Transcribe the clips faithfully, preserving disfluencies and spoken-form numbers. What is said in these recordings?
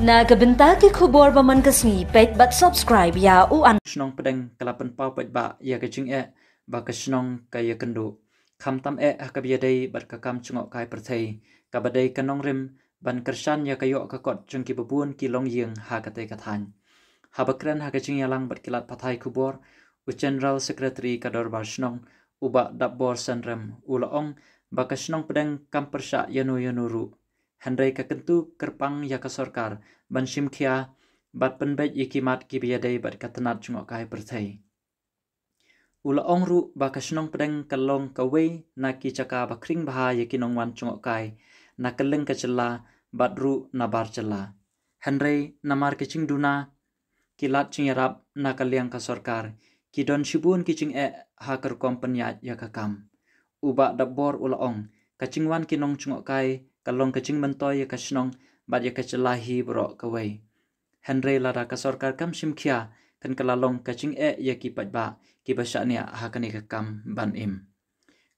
Na ka bynta ki khubor ba man ka sngi, peit bad subscribe ïa u an. Shnong Pdeng ka la pynpaw paidbah ïa ka jingeh ba ka shnong ka ïakynduh, khamtam eh ha kaba ïadei bad ka kam jngohkai pyrthei, kaba dei ka nongrim ban kyrshan ïa ka ïoh ka kot jong kiba bun ki longïing ha katei ka thaiñ. Haba kren ha ka jingïalang bad ki lad pathai khubor, u General Secretary ka Dorbar Shnong, u Bah Dapbor Sanrem, u la ong ba ka Shnong Pdeng kam pyrshah ïano ïano ruh, hynrei ka kyntu kyrpang ïa ka sorkar ban shim khia bad pynbeit ïa ki mat kiba ïadei bad ka tnat jngohkai pyrthei. U la ong ruh ba ka Shnong Pdeng ka long kawei na ki jaka ba khring bha ïa ki nongwan jngohkai na kylleng ka jylla bad ruh na bar jylla. Hynrei namar ka jingduna, ki lad jingïarap na ka liang ka sorkar, ki don shibun ki jingeh ha ka rukom pynïaid ïa ka kam. U Bah Dapbor u la ong, ka jingwan ki nongjngohkai ka long ka jingmyntoi ïa ka shnong bad ïa ka jylla hi baroh kawei. Hynrei lada ka sorkar kam shim khia, kan ka la long ka jingeh ïa ki paidbah kiba shaniah ha kane ka kam ban im.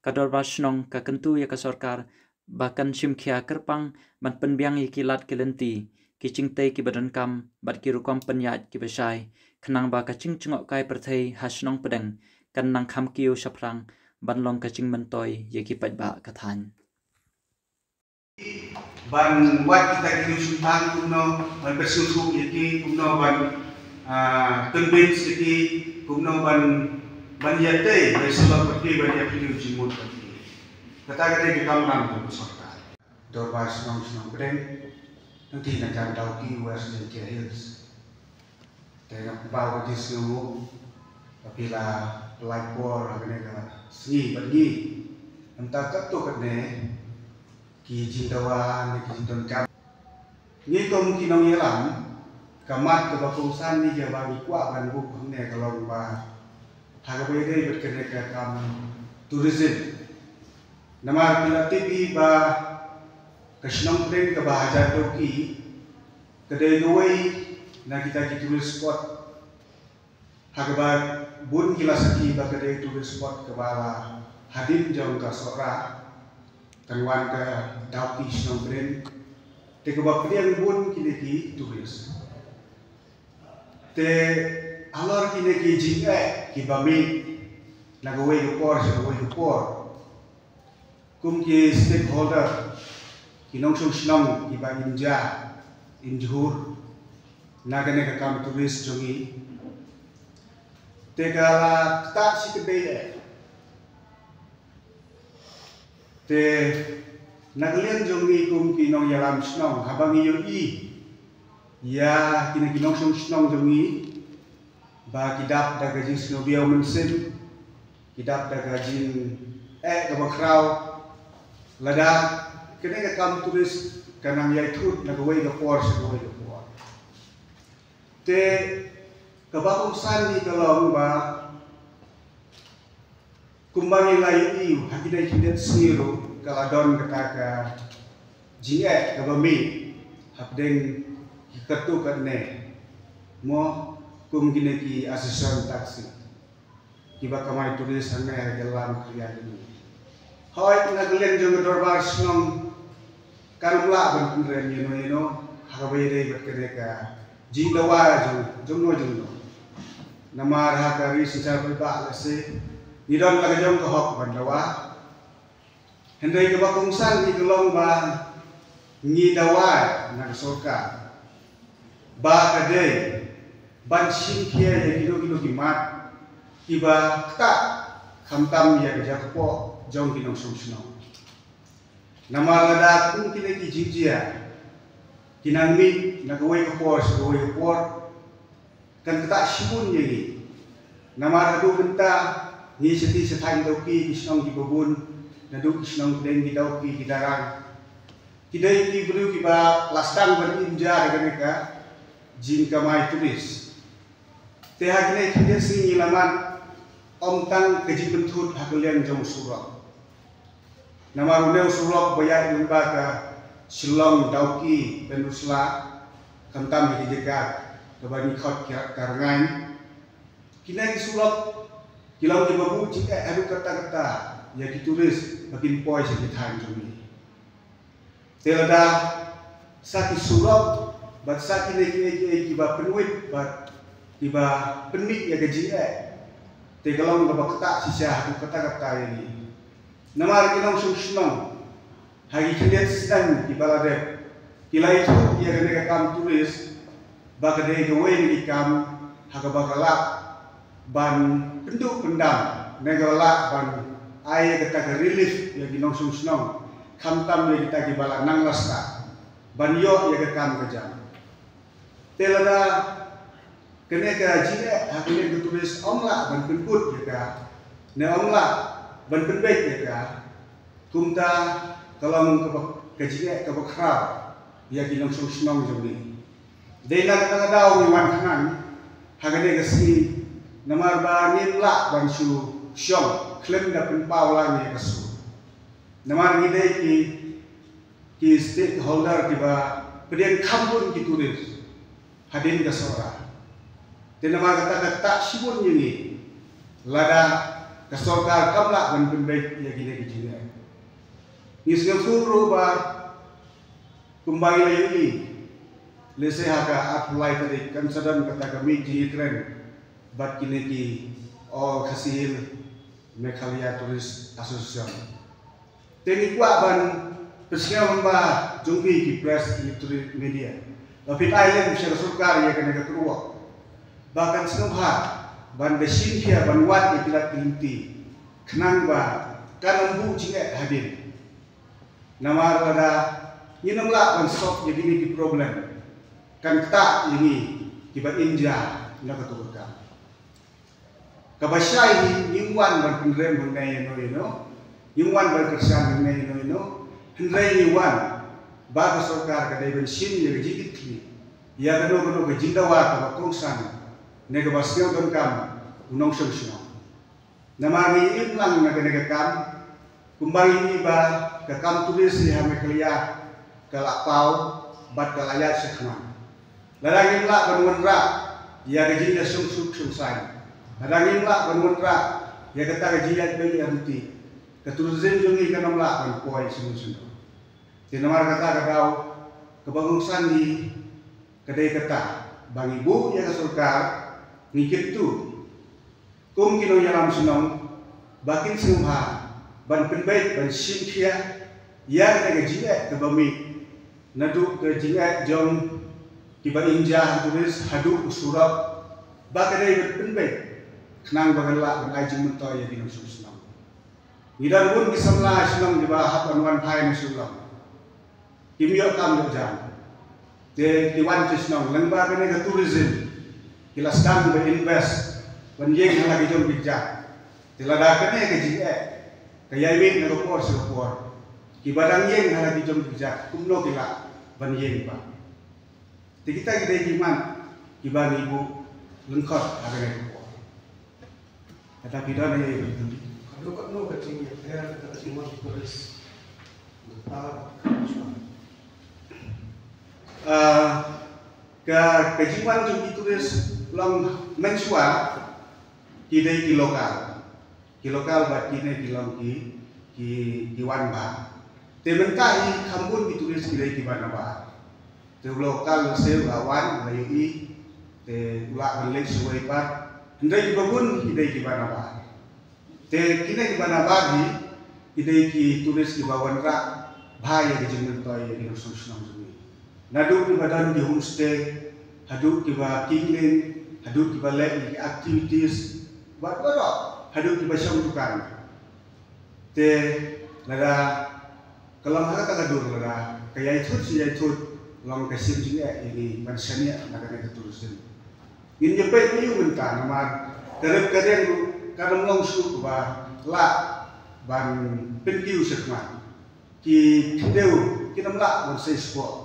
Ka Dorbar Shnong ka kyntu ïa ka sorkar ba kan shim khia kyrpang ban pynbiang ïa ki lad ki lynti, ki jingtei kiba donkam bad ki rukom pynïaid kiba shai, khnang ba ka jingjngohkai pyrthei ha Shnong Pdeng kan nang kham kiew shaphrang ban long ka jingmyntoi ïa ki paidbah ka thaiñ. Ban wad kita ki ïing shynrang kumno, ban pyrshah suk ïa ki kumno, ban ah, convince ïa ki kumno ban, ban ïatei, ban sylloh bad ki, ban ïaphylliew jingmut bad ki. Kata ka dei ka kamram jong ka sorkar. Dorbar Shnong Shnong Pdeng, nangta na Jan Dawki, West Jaintia Hills. Te nga pynpaw ka jingsngewnguh ba phi la pynlait por ha kane ka sngi bad ngi. Mynta katto katne ki jingdawa ne ki jingdonkam. Ngi kum ki nongïalam, ka mat kaba kongsan ngi, kaba ngi kwah ban buh hangne ka long ba ha kaba ïadei bad kane ka kam tourism. Namar phi la tip hi ba ka Shnong Pdeng kaba ha Jan Dawki ka dei kawei na kita ki tourist spot ha kaba bun ki la sakhi ba ka dei tourist spot kaba la hadien jong ka Sohra kan wan ka Dawki Shnong Pdeng, te kaba pdiang bun kine ki tourist. Te halor kine ki jingeh kiba mih na kawei ka por sha kawei ka por, kum ki stakeholder, ki nongshong shnong kiba im ja im jhur na kane ka kam tourist jong ngi, te ka la ktah shi kdei eh. Te na ka liang jong ngi kum ki nongïalam shnong, haba ngi ïohi ïa kine ki nongshong shnong jong ngi ba ki dap da ka jingsngewdiaw mynsiem, ki dap da ka jingeh kaba khraw, lada kane ka kam tourist ka nang ïai thut na kawei ka por sha kawei ka por. Te kaba kongsan ngi ka long ba kumba ngi la ïohi ha kine ki dep sngi ruh ka la don kata ka jingeh kaba mih hapdeng ki katto katne, mo, kum kine ki association taxi kiba kamai tourist hangne ha jylla Meghalaya jong ngi. Hooid, na ka liang jong ka dorbar shnong kan ym lah ban pynrem ïano ïano ha kaba ïadei bad kane ka jingdawa jong jongno jongno. Namar ha ka ri synshar paidbah lehse ngi don la ka jong ka hok ban dawa. Hynrei kaba kongsan ngi ka long ba ngi dawa na ka sorkar ba ka dei ban shim khia ïa kino kino ki mat kiba ktah, khamtam ïa ka jaka poh jong ki nongshong shnong. Namar lada kum kine ki jingjia ki nang mih na kawei ka por sha kawei ka por, kan ktah shibun ïa ngi. Namar haduh mynta ngi shatei shathaiñ Dawki, ki shnong kiba bun, naduh ki shnong pdeng, ki Dawki, ki Darang, ki dei ki briew kiba la sdang ban im ja da kane ka jingkamai tourist. Te ha kine ki khyndiat sngi ngi la mad ym tang ka jingpynthut ha ka liang jong surok. Namar une u surok ba ïaid lyngba ka Shillong, Dawki, Pynursla, khamtam ha ki jaka kaba ngi khot ka, ka Rngaiñ. Kine ki surok ki long kiba buh jingeh haduh katta katta ïa ki tourist ba kin poi sha ki thaiñ jong ngi. Te lada sa ki surok Bad sa kine kiei kiei kiba pynwit bad kiba pynmih ïa ka jingeh, te ka long kaba ktah shisha ha kata kata ïa ngi. Namar ki nongshong shnong ha ki khyndiat snem kiba la dep ki la ïathuh ïa kane ka kam tourist ba ka dei kawei na ki kam ha kaba ka lah ban pynduh pyndam ne ka lah ban ai ïa kata ka relief ïa ki nongshong shnong, khamtam ïa kita kiba la nang la stad ban ïoh ïa ka kam ka jam. Te lada kane ka jingeh ha kane ka tourist ym lah ban pynkut ïa ka ne ym lah ban pynbeit ïa ka, kumta ka long kaba, ka jingeh kaba khraw ïa ki nongshong shnong jong ngi. Dei na kata ka daw ngi wan khnang ha kane ka sngi namar ba ngim lah ban shu shong khlem da pynpaw lang ïa ka sur. Namar ngi dei ki, ki stakeholder kiba pdiang kham bun ki tourist hadien ka Sohra. Te namar kata ka ktah shibun ïa ngi lada ka sorkar kam lah ban pynbeit ïa kine ki jingeh. Ngi sngewthuh ruh ba kumba ngi la ïohi, lehse ha ka arphew lai tarik kan sa don kata ka mih jingïakren bad kine ki All Khasi Hills Meghalaya Tourist Association. Te ngi kwah ban pynsngew lyngba jong phi ki press, electronic media, ba phin ai lem sha ka sorkar ïa kane ka kyrwoh ba kan sngewbha ban da shim khia ban wad ïa ki lad ki lynti khnang ba kan ym buh jingeh hadien. Namar lada ngin ym lah ban solve ïa kine ki problem, kan ktah ïa ngi kiba im ja na katu ka kam. Kaba shai hi ngim wan ban pynrem hangne ïano ïano, ngim wan ban kyrshan hangne ïano ïano, hynrei ngi wan ba ka sorkar ka dei ban shim ïa ka jingkitkhlieh ïa kano kano ka jingdawa kaba kongsan ne kaba sngewdonkam u nongshong shnong. Namar ngi im lang na kane ka kam, kumba ngi ïohi ba ka kam tourist ha Meghalaya ka la paw bad ka la ïaid shakhmat. Lada ngim lah ban wanrah ïa ka jingïashong suk shong saiñ, lada ngim lah ban wanrah ïa kata ka jingïaid beit ïaid ryntih, ka tourism jong ngi kan ym lah ban poi shano shano. Te namar kata ka daw kaba kongsan hi ka dei kata ba ngi buh ïa ka sorkar, ngi kyntu kum ki nongïalam shnong ba kin sngewbha ban pynbeit ban shim khia ïa kane ka jingeh kaba mih, naduh ka jingeh jong kiba im ja ha tourist haduh u surok, ba ka dei ban pynbeit khnang ba kan lah ban ai jingmyntoi ïa ki nongshong shnong. Ngi don bun ki samla shnong kiba hap ban wan phai na Shillong. Kim ïoh kam ïoh jam. Te ki wan sha shnong lyngba kane ka tourism, ki la sdang ban invest, ban ïeng ha la ki jong ki kjat. Te lada kane ka jingeh ka ïai mih na ka por sha ka por, kiba dang ïeng ha la ki jong ki kjat kumno ki lah ban ïeng pat? Te kita ki dei ki mat kiba ngi buh lyngkot ha kane ka por. Kata ki don ïa i. Ka dei katno ka jingïapher kata ka jingwan tourist mynta bad ka mynshwa? Ah, ka, ka jingwan jong ki tourist long mynshwa ki dei ki local. Ki local bad kine ki long ki, ki, ki wan bha. Te mynta hi kham bun ki tourist ki dei kiba na bar. Te u local lehse u la wan, u la ïohi, te u lah ban leit shawei pat. Hynrei kiba bun ki dei kiba na bar. Te kine kiba na bar hi ki dei ki tourist kiba wanrah bha ïa ka jingmyntoi ïa ki nongshong shnong jong ngi. Naduh kiba don ki homestay, haduh kiba kynleng, haduh kiba leh ïa ki activities, bad baroh haduh kiba shong dukan. Te lada ka long ha kata ka dur, lada ka ïai thut shi ïai thut, long ka shim jingeh ïa ngi ban shaniah na kane ka tourism. Ngin ïa peit ïa u mynta namar ka rep ka riang ruh ka dang long shuh ba lah ban pynkiew shakhmat. Ki khyndew kin ym lah ban sei sport.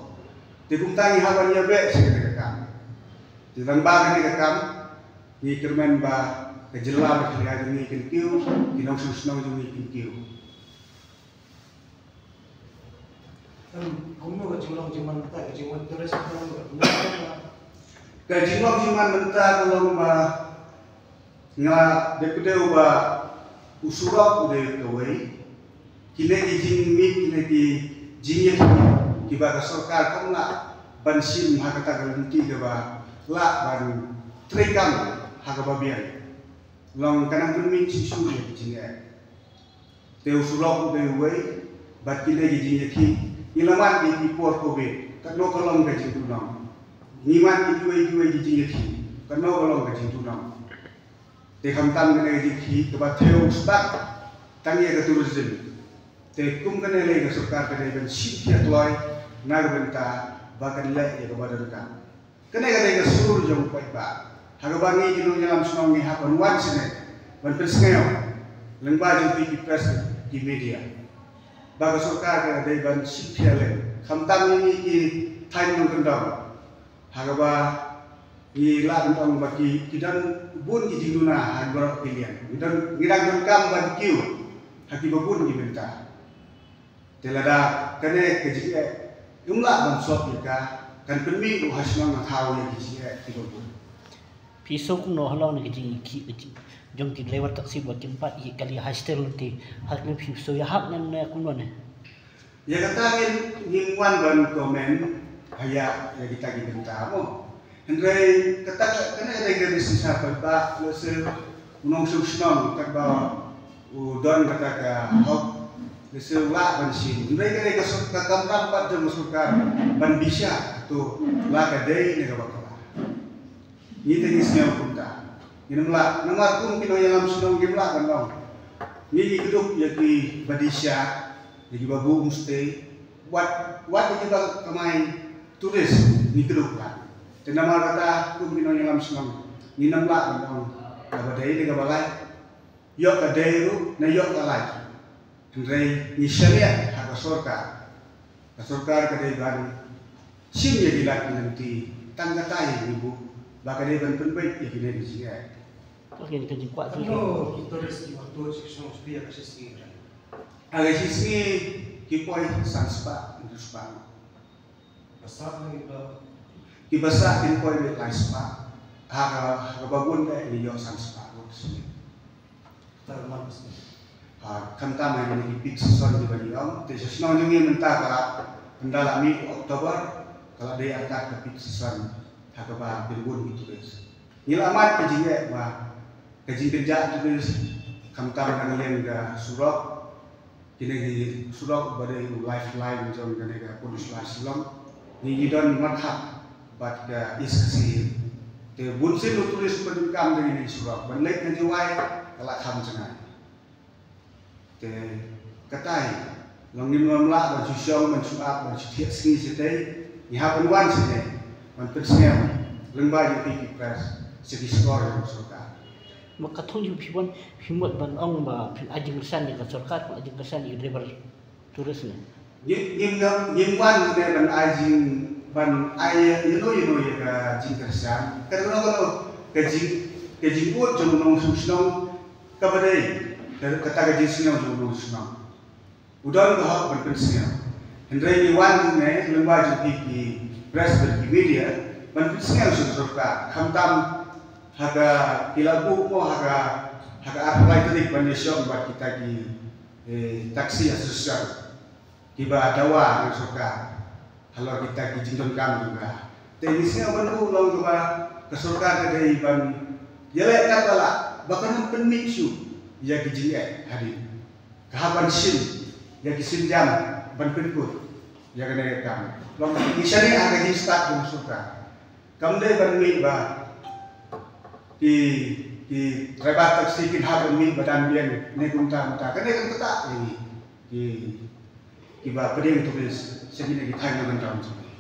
Te kumta ngi hap ban ïa beh sha kane ka kam. Te tang ba kane ka kam ngi kyrmen ba ka jylla Meghalaya jong ngi kan kiew, ki nongshong shnong jong ngi kan kiew. Em, kumno ka jinglong jingman mynta, ka jingwan tourist ka long ka, ka jinglong jingman mynta ka long ba nga dei pdew ba u surok u dei kawei. Kine ki jingmih, kine ki jingïakhih kiba ka sorkar kam lah ban shim ha kata ka lynti kaba lah ban treikam ha kaba biang. Long ka nang pynmih shisha ïa ki jingeh. Te u surok u dei uwei bad kine ki jingïakhih. Ngi la mad ïa ki por covid, katno ka long ka jingduhnong. Ngi mad ïa kiwei kiwei ki jingïakhih, katno ka long ka jingduhnong. Te khamtam kane ka jingïakhih kaba thew stak tang ïa ka tourism. Te kum kane lei ka sorkar ka dei ban shim khia kloi na ka bynta ba kan leh ïa kaba donkam. Kane ka dei ka sur jong u paidbah. Ha kaba ngi ki nongïalam shnong ngi hap ban wan shane ban pynsngew lyngba jong phi ki press, ki media, ba ka sorkar ka dei ban shim khia lei. Khamtam ngi ki thaiñ nongkyndong, ha kaba ngi lah ban ong ba ki, ki don bun ki jingduna ha baroh ki liang. Ngi don, ngi dang donkam ban kiew ha kiba bun ki bynta. Te lada kane ka jingeh ym lah ban sop ïa ka, kan pynmih ruh ha shnong ha thaw ïa ki jingeh kiba bun. Phi sngew kumno halor kane ka jingïakhih ka jing, jong ki driver taxi ba kim pat ïa kali hostel te, ha kane phi sngew ïahap ne kumno ne? Ïa kata ngin, ngim wan ban comment ha ïa, ïa kita ki bynta mo. Hynrei kata ka, kane ka dei ka dei shisha paidbah, lehse u nongshong shnong katba u don kata ka hok, lehse u lah ban shim. Hynrei ka dei ka sur-, ka kamram pat jong ka sorkar ban bishar to la ka dei ne kaba kylla. Ngi te ngi sngew kumta. Ngim lah, namar kum ki nongïalam shnong ngim lah ban ong. Ngi ngi kdup ïa kiba dishar, ïa kiba buh homestay, wat, wat ïa kiba kamai tourist ngi kdup lah. Te namar kata kum ki nongïalam shnong ngin ym lah ban ong kaba dei ne kaba lait. Ïoh ka dei ruh ne ïoh ka lait. Hynrei ngi shaniah ha ka sorkar. Ka sorkar ka dei ban shim ïa ki lad ki lynti tang kata ïa ngi buh ba ka dei ban pynbeit ïa kine ki jingeh. Ka kin ka jingkwah tu. Katno ki tourist kiba tuh sha shnong sha ka shisngi? Ha ka shisngi ki poi san spah, hynriew spah. Ba sah ne ba? Kiba sah kin poi beit lai spah. Ha ka, ha kaba bun de ngi ïoh san spah ruh shisngi. Tar man shisngi. Ha, khamtam ha kine ki peak season kiba ngi ong. Te sha shnong jong ngi mynta ka la, ynda la mih October, ka la dei artat ka peak season ha kaba pynbun ki tourist. Ngi la mad ka jingeh ba ka jingkynjah tourist, khamtam na ka liang ka surok. Kine ki surok ba dei u lifeline jong kane ka peninsula Shillong. Ngi ngi don markhap bad ka East Khasi Hills. Te bunsien u tourist u pyndonkam da kine ki surok. Ban leit na Jowai ka la kham jngai. Te katai, long ngim lah ban shu shong, ban shu ap, ban shu thiah sngi shatei. Ngi hap ban wan shatei ban pynsngew lyngba jong phi ki press sha ki shkor jong ka sorkar. Ma ka thong jong phi wan, phi mut ban ong ba phin ai jingkyrshan ïa ka sorkar, phin ai jingkyrshan ïa ka driver tourist ne? Ngim, ngim, ngim wan ne ban ai jing, ban ai ïa no ïa no ïa ka jingkyrshan. Ka no ka no ka jing, ka jingud jong u nongshong shnong kaba dei ka, kata ka jingsngew jong u nongshong shnong. U don ka hok ban pynsngew. Hynrei ngi wan ne lyngba jong phi ki press bad ki media ban pynsngew sha ka sorkar. Khamtam ha ka ki la buh mo ha ka, ha ka arphew lai tarik ban ïashong bad kita ki, eh, taxi association kiba dawa na ka sorkar halor kita ki jingdonkam jong ka. Te ngi sngew ban buh long kaba ka sorkar ka dei ban ïaleh katba lah ba kan ym pynmih shuh ïa ki jingeh hadien. Ka hap ban shim ïa ki sienjam ban pynkut ïa kane ka kam. Long ngi shaniah ha ka jingstad jong ka sorkar. Kam dei ban mih ba ki, ki driver taxi kin hap ban mih ba dang biang ne kumta kumta. Kane kan ktah ïa ngi ki, kiba pdiang tourist sha kine ki thaiñ nongkyndong jong ngi.